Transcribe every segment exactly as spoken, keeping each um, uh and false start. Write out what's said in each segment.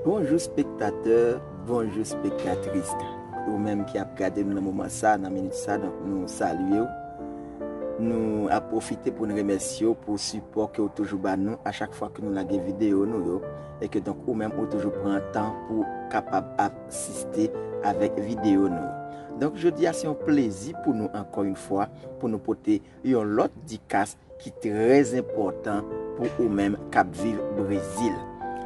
Bonjou spektatè, bonjou spektatris. Ou menm ki ap gade m nan moman sa, nan minit sa, donk nou salye w. Nou ap pwofite pou n remèsye w pou sipò ke w toujou ba nou a chak fwa ke nou lage videyo nou yo, e ke donk ou menm ou toujou pran tan pou kapab asiste avèk videyo nou yo. Donk jodi a se yon plezi pou nou ankò yon fwa pou nou pote yon lòt dikas ki trè enpòtan pou ou menm k ap viv Brezil.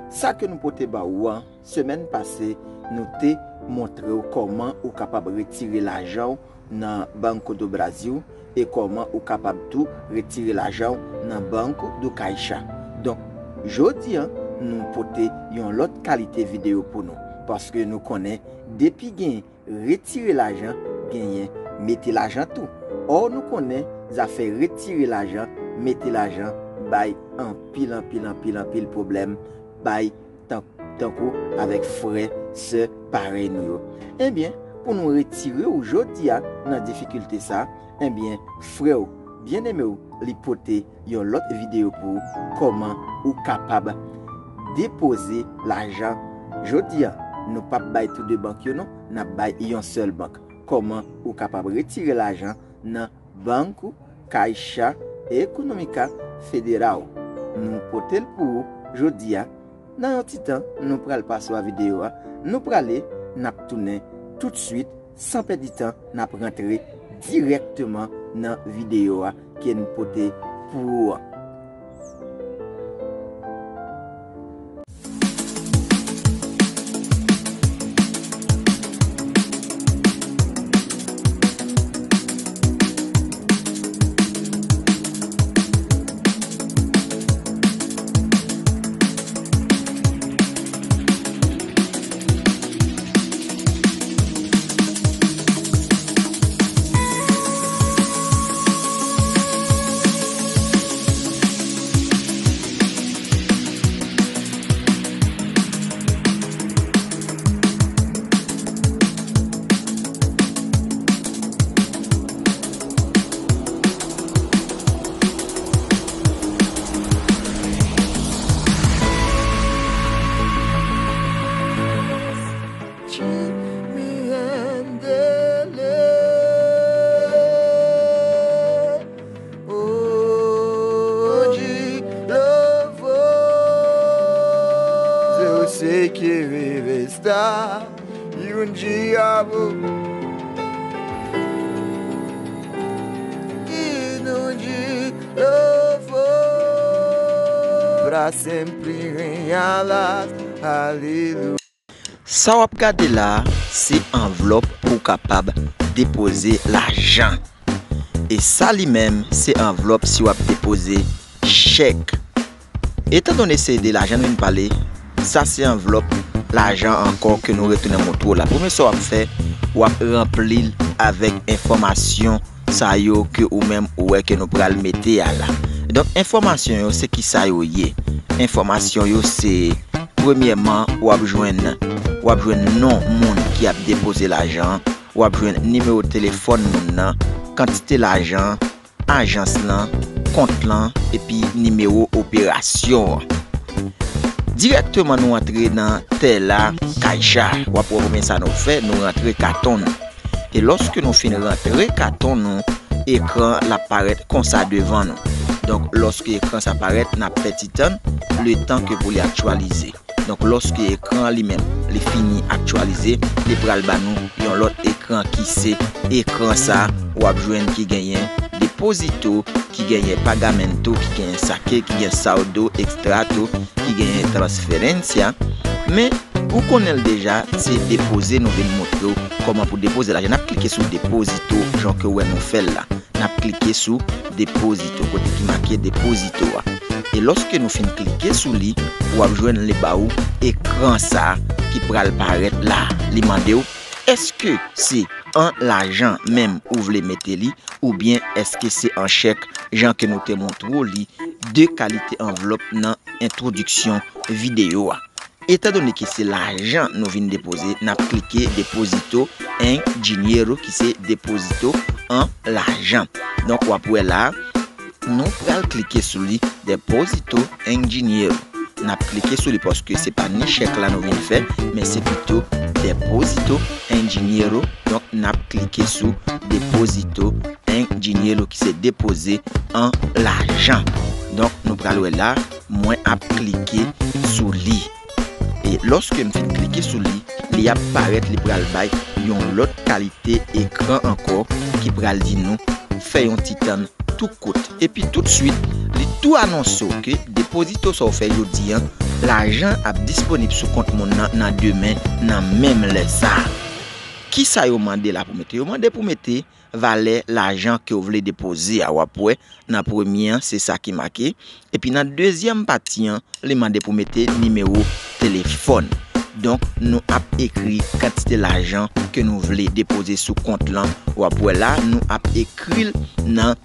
Sa ke nou pote ba ou an, semèn pase, nou te montre w kòman ou kapab retire lajan w nan Banco do Brasil e kòman ou kapab tou retire lajan w nan Banco do Caixa. Donk, jodi a, nou pote yon lòt kalite videyo pou nou, paske nou konnen depi gen retire lajan, genyen mete lajan tou. Ò, nou konnen zafè retire lajan, mete lajan bay anpil, anpil, anpil, anpil pwoblèm, bay tan-, tankou avèk frè, sè parèy nou yo. Ebyen, pou nou retire w jodi a nan difikilte sa, ebyen, frè w, byeneme w, li pote yon lòt videyo pou ou, kòman ou kapab depoze lajan. Jodi a, nou p ap bay tou de bank yo non, n ap bay yon sèl bank. Kòman ou kapab retire lajan nan Banco Caixa Econômica Federal. Nou pote l pou ou jodi a. Nan yon ti tan, nou pral pase w a videyo a. Nou prale, n ap tounen toutswit, san pèdi tan, n ap rantre dirèkteman nan videyo a ke n pote pou ou an. Onde eu sei que vive está e um dia vou. E num dia eu vou pra sempre em alas. Aleluia. Sa w ap gade la a, se anvlòp pou w kapab depoze lajan. E sa li menm, se anvlòp si w ap depoze chèk. Etandone se de lajan nou vin pale, sa se anvlòp lajan ankò ke nou retounen montre w la. Premye sa w ap fè, w ap ranpli l avèk enfòmasyon sa yo ke ou menm ou wè ke nou pral mete a la. Donk, enfòmasyon yo, se ki sa yo ye? Enfòmasyon yo, se, premyèman, w ap jwenn, w ap jwenn non moun ki ap depoze lajan an, w ap jwenn nimewo telefòn moun nan, kantite lajan, ajans lan, kont lan, epi nimewo operasyon an. Dirèkteman, nou antre nan Tela Caixa. W ap wè konbyen sa nou fè, nou rantre katon nou. E lòske nou fin rantre katon nou, ekran l ap parèt konsa devan nou. Donk, lòske ekran sa parèt, n ap fè ti tann, letan ke pou li aktyalize. Donk, lòske ekran an li menm, li fini aktyalize, li pral ba nou yon lòt ekran ki se ekran sa, w ap jwenn ki genyen depozito, ki genyen pagamento, ki genyen sake, ki gen saldo, extrato, ki genyen transferencia. Men, ou konnen l deja, se depoze nou vin montre w kòman pou depoze lajan. N ap klike sou depozito, jan ke w wè nou fè l la. N ap klike sou depozito, kote ki make depozito a. E lòske nou fin klike sou li, w ap jwenn li ba ou ekran sa ki pral parèt la. Li mande w, èske se an lajan menm ou vle mete li, oubyen èske se an chèk, jan ke nou te montre w li, de kalite anvlòp nan entwodiksyon videyo a. Etandone ke se lajan nou vin depoze, n ap klike depozito en dinheiro, ki se depozito an lajan. Donk, w ap wè la, nou pral klike sou li, depozito en dinheiro. N ap klike sou li paske se pa ni chèk la nou vin fè, men se pito Deposito en Dinero. Donk, n ap klike sou Deposito en Dinero ki se depoze an lajan. Donk, nou pral wè la, mwen ap klike sou li. E lòske m fin klike sou li, li ap parèt, li pral bay yon lòt kalite ekran ankò ki pral di nou fè yon ti tann tou kout. Epi toutswit, li tou anonse w ke depozito sa w fè jodi an, lajan ap disponib sou kont moun nan nan demen nan menm lè sa a. Kisa yo mande la pou mete? Yo mande pou mete valè lajan ke w vle depoze a. W ap wè nan premye an, se sa ki make. Epi nan dezyèm pati an, li mande pou mete nimewo telefòn. Donk, nou ap ekri kantite lajan ke nou vle depoze sou kont lan. W ap wè la, nou ap ekri l nan,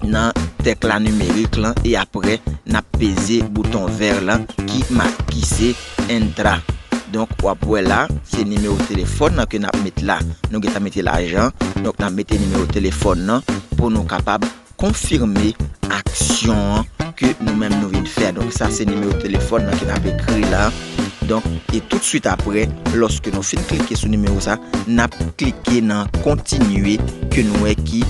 nan tèk la nimerik lan e apre, n ap peze bouton vè lan ki ma-, ki se Entra. Donk, w ap wè la, se nimewo telefòn nan ke n ap met la. Nou gentan mete lajan, donk n ap mete nimewo telefòn nan pou nou kapab konfime aksyon an ke nou menm nou vin fè. Donk, sa se nimewo telefòn nan ke n ap ekri la. Donk, e toutswit apre, lòske nou fin klike sou nimewo sa, n ap klike nan kontinye ke nou wè ki,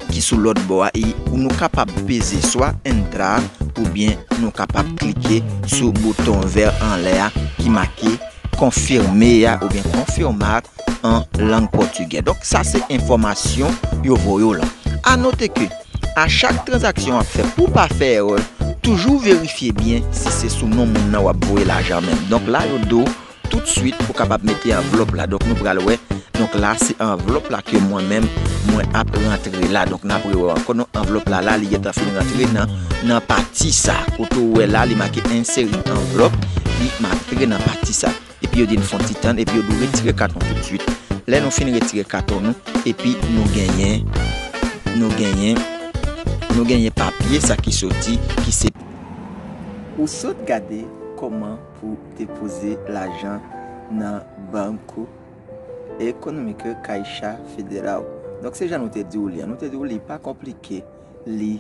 ki sou lòt bò a, e nou kapab peze swa Entra oubyen nou kapab klike sou bouton vè anlè a ki make konfime a oubyen konfirmar an lang pòtigè. Donk, sa se enfòmasyon yo voye w lan. A note ke a chak tranzaksyon w ap fè, pou w pa fè erè, toujou verifye byen si se sou non moun nan w ap voye lajan menm. Donk, la, yo di w toutswit ou kapab mete anvlòp la. Donk, nou pral wè. Donk, la, se anvlòp la ke mwen menm, mwen ap rantre la. Donk, n ap rewè ankò. Non, anvlòp la, la, li gentan fin rantre nan, nan pati sa. Kote w wè la, li make Insérer enveloppe, li rantre nan pati sa. Epi yo di n fè yon ti tann, epi yo di w retire katon toutswit. Lè nou fin retire katon nou, epi nou genyen, nou genyen, nou genyen papye sa ki soti, ki se. Ou sot gade kòman pou depoze lajan nan Banco Económica Caixa Federal. Donk, se jan nou te di w li an. Nou te di w li pa konplike, li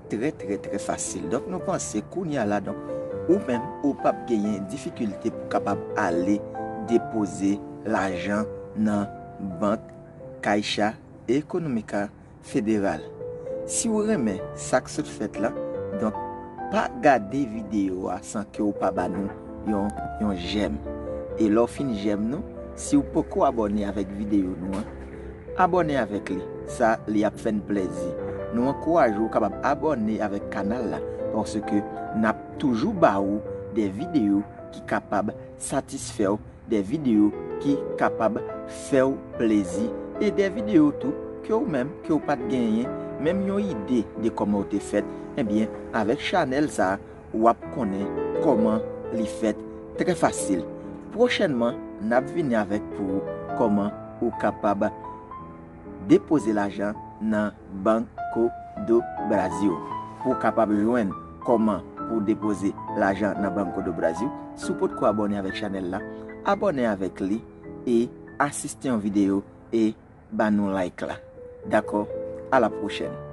trè, trè, trè fasil. Donk, nou panse kounye a la, donk, ou menm, ou p ap genyen difikilte pou kapab ale depoze lajan nan bank Caixa Económica Federal. Si w renmen sa k sot fèt la, donk, pa gade videyo a san ke w pa ba nou yon, yon jèm. E lè w fin jèm nou, si w poko abòne avèk videyo nou an, abòne avèk li. Sa, li ap fè n plèzi. Nou ankouraje w kapab abòne avèk kanal la, paske n ap toujou ba ou de videyo ki kapab satisfè w, de videyo ki kapab fè w plezi, e de videyo tou ke w menm, ke w pa t genyen menm yon ide de kòman w te fèt, ebyen, avèk chanèl sa a, w ap konnen kòman li fèt trè fasil. Pwochènman, n ap vini avèk pou ou kòman ou kapab depoze lajan nan Banco do Brasil. Pou w kapab jwenn kòman pou w depoze lajan nan Banco do Brasil, si w potko abòne avèk chanèl la, abòne avèk li e asiste yon videyo e ba nou like la. Dakò? A la pwochèn.